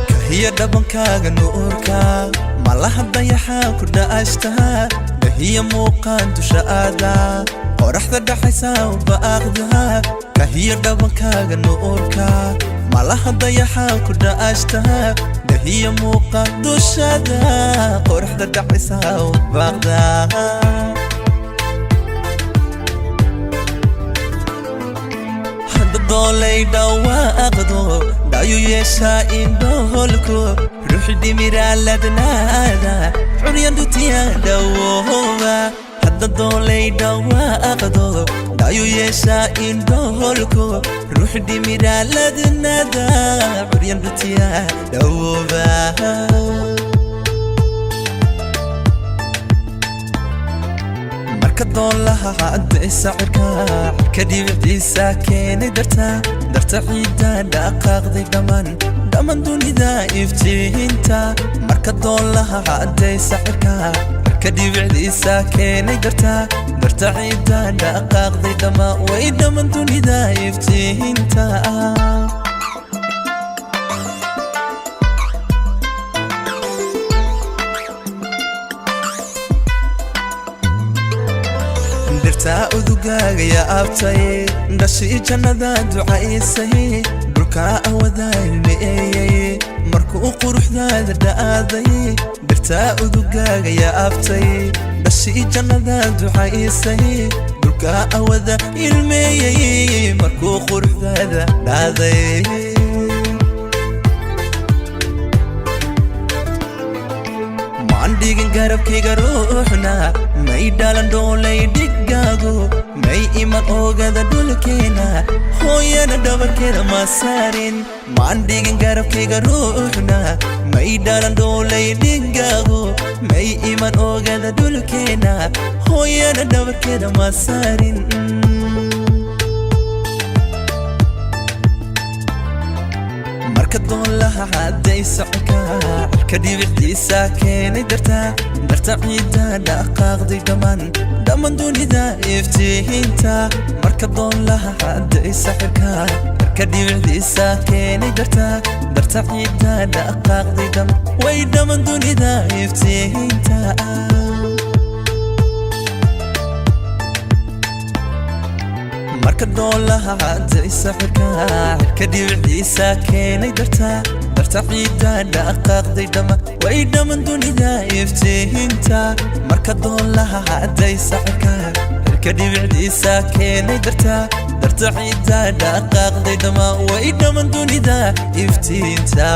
Kahiya dhabankaaga nuurka, malaha dayaxa ku dha'ashta. Dahiya muuqaan dusha aada, qoraxda dhaxaysa baaqda. Kahiya dhabankaaga nuurka, malaha dayaxa ku dha'ashta. Dahiya muuqaan dushada, qoraxda dhaxaysa baaqda. Doolay dhawaaqdo, dhayu yeeshaa indhoholku, ruux dhimiraa ladnaada, curyan dhutiya dhawooba. Hadda doolay dhawaaqdo, dhayu yeeshaa indhoholku, ruux dhimiraa ladnaada, curyan dhutiya dhawooba. Marka doolaha caddaysa cirka, cirka dhibiciisa keenay darta, darta ciidda dhaqaaqday dhammaan, dhammaan dunida iftiinta. Marka doolaha caddaysa cirka, cirka dhibicdiisa keenay darta, darta ciidda dhaqaaqday dhammaan, way dhammaan dunida iftiinta. Dhirtaa udugaaga yaabtay, dhashii jannada ducaysay, dhulkaa awada ilmeeyey markuu quruxdaada dha'aaday. Dhirtaa udugaaga yaabtay, dhashii jannada ducaysay, dhulkaa awada ilmeeyey markuu quruxdaada dhaaday. Maan dhigin garabkayga ruuxna, may dhalan dhoolay dhigaagu, may iman oogada dhulkeena, hooyana dhabarkeeda ma saarin. Maan dhigin garabkayga ruuxna, may dhalan dhoolay dhigaagu, may iman oogada dhulkeena, hooyana dhabarkeeda ma saarin. Marka doolaha caddaysa cirka, cirka dhibicdiisa keenay darta, darta ciidda dhaqaaqday dhammaan, dhammaan dunida iftiinta. Marka doolaha caddaysa cirka, cirka dhibicdiisa keenay darta, darta ciidda dhaqaaqday dhammaan, way dhammaan dunida iftiinta. Marka doolaha caddaysa cirka, cirka dhibicdiisa keenay darta, darta ciidda dhaqaaqday dhammaan, way dhammaan dunida iftiinta. Marka doolaha caddaysa cirka, cirka dhibicdiisa keenay darta, darta ciidda dhaqaaqday dhammaan, way dhammaan dunida iftiinta.